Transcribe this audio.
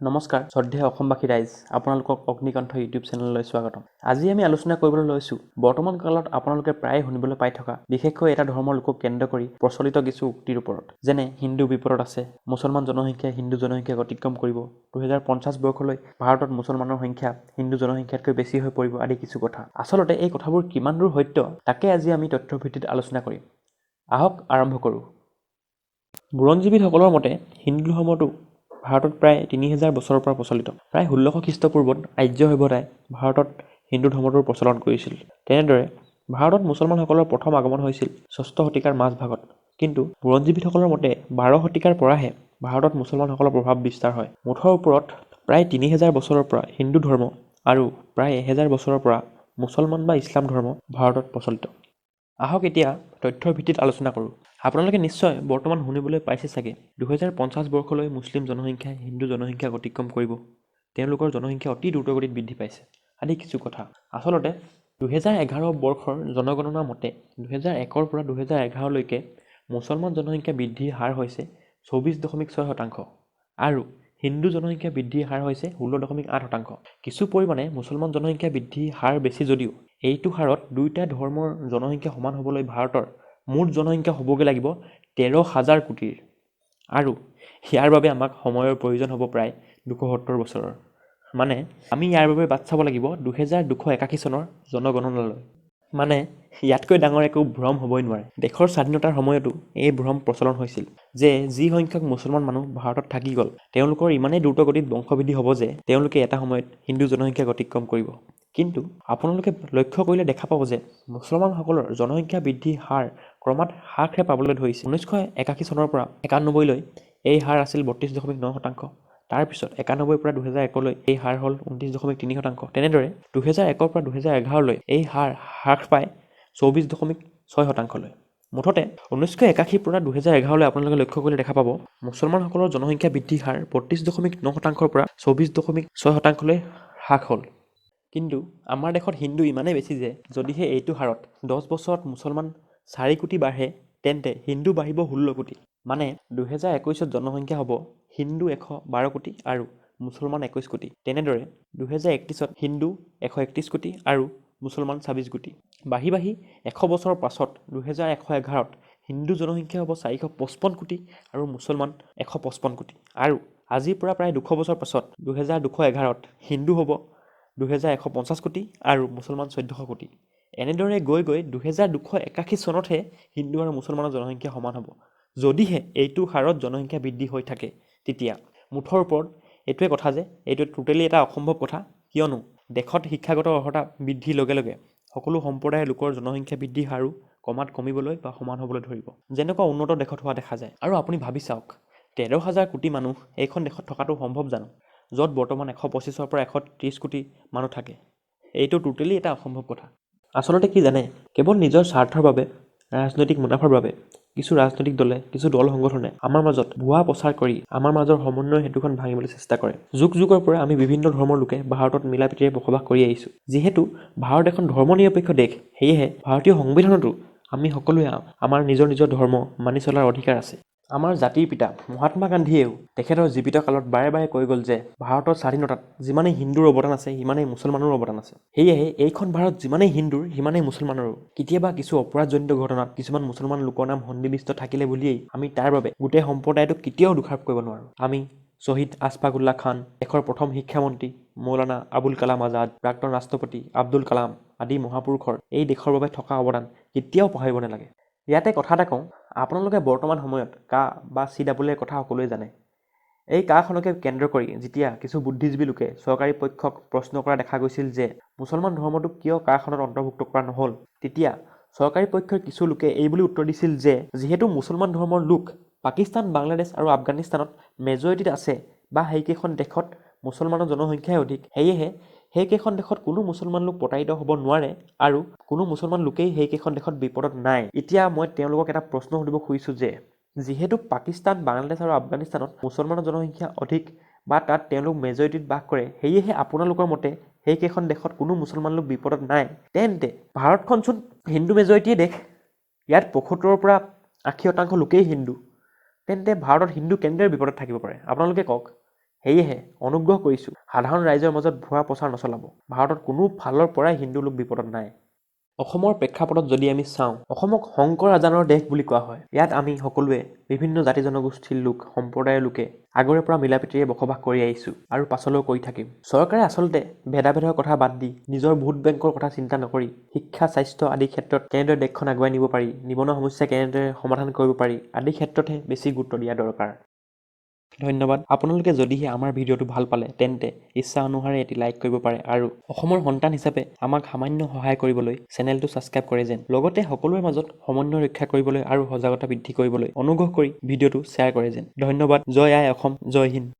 নমস্কাৰ শ্ৰদ্ধেয় অসমবাসী ৰাইজ, আপোনালোকক অগ্নিকণ্ঠ ইউটিউব চেনেললৈ স্বাগতম। আজি আমি আলোচনা কৰিবলৈ লৈছোঁ বৰ্তমান কালত আপোনালোকে প্ৰায়ে শুনিবলৈ পাই থকা বিশেষকৈ এটা ধৰ্মৰ লোকক কেন্দ্ৰ কৰি প্ৰচলিত কিছু উক্তিৰ ওপৰত, যেনে হিন্দু বিপদত আছে, মুছলমান জনসংখ্যাই হিন্দু জনসংখ্যাক অতিক্ৰম কৰিব, 2050 বৰ্ষলৈ ভাৰতত মুছলমানৰ সংখ্যা হিন্দু জনসংখ্যাতকৈ বেছি হৈ পৰিব আদি কিছু কথা। আচলতে এই কথাবোৰ কিমান দূৰ সত্য তাকে আজি আমি তথ্যৰ ভিত্তিত আলোচনা কৰিম। আহক আৰম্ভ কৰোঁ। বুৰঞ্জীবিদসকলৰ মতে হিন্দু ধৰ্মটো ভাৰতত প্ৰায় 3000 বছৰৰ পৰা প্ৰচলিত। প্ৰায় 1600 খ্ৰীষ্টপূৰ্বত আৰ্য সভ্যতাই ভাৰতত হিন্দু ধৰ্মটোৰ প্ৰচলন কৰিছিল। তেনেদৰে ভাৰতত মুছলমানসকলৰ প্ৰথম আগমন হৈছিল ষষ্ঠ শতিকাৰ মাজভাগত। কিন্তু বুৰঞ্জীবিদসকলৰ মতে 12 শতিকাৰ পৰাহে ভাৰতত মুছলমানসকলৰ প্ৰভাৱ বিস্তাৰ হয়। মুঠৰ ওপৰত প্ৰায় 3000 বছৰৰ পৰা হিন্দু ধৰ্ম আৰু প্ৰায় 1000 বছৰৰ পৰা মুছলমান বা ইছলাম ধৰ্ম ভাৰতত প্ৰচলিত। আহক এতিয়া তথ্যৰ ভিত্তিত আলোচনা কৰোঁ। আপোনালোকে নিশ্চয় বৰ্তমান শুনিবলৈ পাইছে চাগে 2050 বৰ্ষলৈ মুছলিম জনসংখ্যাই হিন্দু জনসংখ্যাক অতিক্ৰম কৰিব, তেওঁলোকৰ জনসংখ্যা অতি দ্ৰুতগতিত বৃদ্ধি পাইছে আদি কিছু কথা। আচলতে 2011 বৰ্ষৰ জনগণনা মতে 2001ৰ পৰা 2011লৈকে মুছলমান জনসংখ্যা বৃদ্ধিৰ হাৰ হৈছে 24.6% আৰু হিন্দু জনসংখ্যা বৃদ্ধিৰ হাৰ হৈছে 16.8%। কিছু পৰিমাণে মুছলমান জনসংখ্যা বৃদ্ধিৰ হাৰ বেছি যদিও এইটো হাৰত দুয়োটা ধৰ্মৰ জনসংখ্যা সমান হ'বলৈ ভাৰতৰ মুঠ জনসংখ্যা হ'বগৈ লাগিব 13,000 কোটিৰ আৰু ইয়াৰ বাবে আমাক সময়ৰ প্ৰয়োজন হ'ব প্ৰায় 270 বছৰৰ। মানে আমি ইয়াৰ বাবে বাট চাব লাগিব 2281 চনৰ জনগণনালৈ। মানে ইয়াতকৈ ডাঙৰ একো ভ্ৰম হ'বই নোৱাৰে। দেশৰ স্বাধীনতাৰ সময়তো এই ভ্ৰম প্ৰচলন হৈছিল যে যি সংখ্যক মুছলমান মানুহ ভাৰতত থাকি গ'ল তেওঁলোকৰ ইমানেই দ্ৰুতগতিত বংশবৃদ্ধি হ'ব যে তেওঁলোকে এটা সময়ত হিন্দু জনসংখ্যাক অতিক্ৰম কৰিব। কিন্তু আপোনালোকে লক্ষ্য কৰিলে দেখা পাব যে মুছলমানসকলৰ জনসংখ্যা বৃদ্ধিৰ হাৰ ক্ৰমাৎ হ্ৰাসহে পাবলৈ ধৰিছে। 1981 চনৰ পৰা 91লৈ এই হাৰ আছিল 32.9%। তাৰপিছত 91ৰ পৰা 2001লৈ এই হাৰ হ'ল 29.3%। তেনেদৰে 2001ৰ পৰা 2011লৈ এই হাৰ হ্ৰাস পাই 24.6%লৈ। মুঠতে 1981ৰ পৰা 2011লৈ আপোনালোকে লক্ষ্য কৰিলে দেখা পাব মুছলমানসকলৰ জনসংখ্যা বৃদ্ধিৰ হাৰ 32.9%ৰ পৰা 24.6%লৈ হ্ৰাস হ'ল। কিন্তু আমাৰ দেশত হিন্দু ইমানেই বেছি যে যদিহে এইটো হাৰত 10 বছৰত মুছলমান 4 কোটি বাঢ়ে তেন্তে হিন্দু বাঢ়িব 16 কোটি। মানে 2021ত জনসংখ্যা হ'ব হিন্দু 112 কোটি আৰু মুছলমান 21 কোটি। তেনেদৰে 2031ত হিন্দু 131 কোটি আৰু মুছলমান 26 কোটি। বাঢ়ি বাঢ়ি 100 বছৰৰ পাছত 2111ত হিন্দু জনসংখ্যা হ'ব 455 কোটি আৰু মুছলমান 155 কোটি। আৰু আজিৰ পৰা প্ৰায় 200 বছৰ পাছত 2211ত হিন্দু হ'ব 2150 কোটি আৰু মুছলমান 1400 কোটি। এনেদৰে গৈ গৈ 2281 চনতহে হিন্দু আৰু মুছলমানৰ জনসংখ্যা সমান হ'ব, যদিহে এইটো হাৰত জনসংখ্যা বৃদ্ধি হৈ থাকে। তেতিয়া মুঠৰ ওপৰত এইটোৱে কথা যে এইটো টোটেলি এটা অসম্ভৱ কথা। কিয়নো দেশত শিক্ষাগত অৰ্হতা বৃদ্ধিৰ লগে লগে সকলো সম্প্ৰদায়ৰ লোকৰ জনসংখ্যা বৃদ্ধিৰ হাৰো ক্ৰমাৎ কমিবলৈ বা সমান হ'বলৈ ধৰিব, যেনেকুৱা উন্নত দেশত হোৱা দেখা যায়। আৰু আপুনি ভাবি চাওক, 13,000 কোটি মানুহ এইখন দেশত থকাটো সম্ভৱ জানো, য'ত বৰ্তমান 125ৰ পৰা 130 কোটি মানুহ থাকে? এইটো টোটেলি এটা অসম্ভৱ কথা। আচলতে কি জানে, কেৱল নিজৰ স্বাৰ্থৰ বাবে, ৰাজনৈতিক মুনাফাৰ বাবে কিছু ৰাজনৈতিক দলে, কিছু দল সংগঠনে আমাৰ মাজত ভুৱা প্ৰচাৰ কৰি আমাৰ মাজৰ সমন্বয় সেতুখন ভাঙিবলৈ চেষ্টা কৰে। যুগ যুগৰ পৰা আমি বিভিন্ন ধৰ্মৰ লোকে ভাৰতত মিলা প্ৰীতিৰে বসবাস কৰি আহিছোঁ। যিহেতু ভাৰত এখন ধৰ্মনিৰপেক্ষ দেশ, সেয়েহে ভাৰতীয় সংবিধানতো আমি সকলোৱে আমাৰ নিজৰ নিজৰ ধৰ্ম মানি চলাৰ অধিকাৰ আছে। আমাৰ জাতিৰ পিতা মহাত্মা গান্ধীয়েও তেখেতৰ জীৱিত কালত বাৰে বাৰে কৈ গ'ল যে ভাৰতৰ স্বাধীনতাত যিমানেই হিন্দুৰ অৱদান আছে সিমানেই মুছলমানৰো অৱদান আছে। সেয়েহে এইখন ভাৰত যিমানেই হিন্দুৰ সিমানেই মুছলমানৰো। কেতিয়াবা কিছু অপৰাধজনিত ঘটনাত কিছুমান মুছলমান লোকৰ নাম সন্নিৱিষ্ট থাকিলে বুলিয়েই আমি তাৰ বাবে গোটেই সম্প্ৰদায়টোক কেতিয়াও দোষাৰোপ কৰিব নোৱাৰোঁ। আমি শ্বহীদ আছফাকুল্লা খান, দেশৰ প্ৰথম শিক্ষামন্ত্ৰী মৌলানা আবুল কালাম আজাদ, প্ৰাক্তন ৰাষ্ট্ৰপতি আব্দুল কালাম আদি মহাপুৰুষৰ এই দেশৰ বাবে থকা অৱদান কেতিয়াও পাহৰিব নালাগে। ইয়াতে কথা এটা কওঁ, আপোনালোকে বৰ্তমান সময়ত কা বা CAAৰ কথা সকলোৱে জানে। এই কাখনকে কেন্দ্ৰ কৰি যেতিয়া কিছু বুদ্ধিজীৱী লোকে চৰকাৰী পক্ষক প্ৰশ্ন কৰা দেখা গৈছিল যে মুছলমান ধৰ্মটোক কিয় কাখনত অন্তৰ্ভুক্ত কৰা নহ'ল, তেতিয়া চৰকাৰী পক্ষৰ কিছু লোকে এই বুলি উত্তৰ দিছিল যে যিহেতু মুছলমান ধৰ্মৰ লোক পাকিস্তান, বাংলাদেশ আৰু আফগানিস্তানত মেজৰিটিত আছে বা সেইকেইখন দেশত মুছলমানৰ জনসংখ্যাই অধিক, সেয়েহে সেইকেইখন দেশত কোনো মুছলমান লোক প্ৰতাৰিত হ'ব নোৱাৰে আৰু কোনো মুছলমান লোকেই সেইকেইখন দেশত বিপদত নাই। এতিয়া মই তেওঁলোকক এটা প্ৰশ্ন সুধিব খুজিছোঁ যে যিহেতু পাকিস্তান, বাংলাদেশ আৰু আফগানিস্তানত মুছলমানৰ জনসংখ্যা অধিক বা তাত তেওঁলোক মেজৰিটিত বাস কৰে, সেয়েহে আপোনালোকৰ মতে সেইকেইখন দেশত কোনো মুছলমান লোক বিপদত নাই, তেন্তে ভাৰতখনচোন হিন্দু মেজৰিটিয়ে দেশ, ইয়াত 75ৰ পৰা 80% লোকেই হিন্দু, তেন্তে ভাৰতত হিন্দু কেনেদৰে বিপদত থাকিব পাৰে? আপোনালোকে কওক। সেয়েহে অনুগ্ৰহ কৰিছোঁ, সাধাৰণ ৰাইজৰ মাজত ভুৱা প্ৰচাৰ নচলাব। ভাৰতত কোনো ফালৰ পৰাই হিন্দু লোক বিপদত নাই। অসমৰ প্ৰেক্ষাপটত যদি আমি চাওঁ, অসমক শংকৰ আজানৰ দেশ বুলি কোৱা হয়। ইয়াত আমি সকলোৱে বিভিন্ন জাতি জনগোষ্ঠীৰ লোক, সম্প্ৰদায়ৰ লোকে আগৰে পৰা মিলা প্ৰীতিৰে বসবাস কৰি আহিছোঁ আৰু পাছলৈও কৰি থাকিম। চৰকাৰে আচলতে ভেদাভেদৰ কথা বাদ দি, নিজৰ ভোট বেংকৰ কথা চিন্তা নকৰি শিক্ষা, স্বাস্থ্য আদি ক্ষেত্ৰত কেনেদৰে দেশখন আগুৱাই নিব পাৰি, নিবনুৱা সমস্যা কেনেদৰে সমাধান কৰিব পাৰি আদি ক্ষেত্ৰতহে বেছি গুৰুত্ব দিয়া দৰকাৰ। ধন্যবাদ। আপোনালোকে যদিহে আমাৰ ভিডিঅ'টো ভাল পালে, তেন্তে ইচ্ছা অনুসাৰে এটি লাইক কৰিব পাৰে আৰু অসমৰ সন্তান হিচাপে আমাক সামান্য সহায় কৰিবলৈ চেনেলটো ছাবস্ক্ৰাইব কৰে যেন। লগতে সকলোৰে মাজত সমন্বয় ৰক্ষা কৰিবলৈ আৰু সজাগতা বৃদ্ধি কৰিবলৈ অনুগ্ৰহ কৰি ভিডিঅ'টো শ্বেয়াৰ কৰে যেন। ধন্যবাদ। জয় আই অসম, জয় হিন্দ।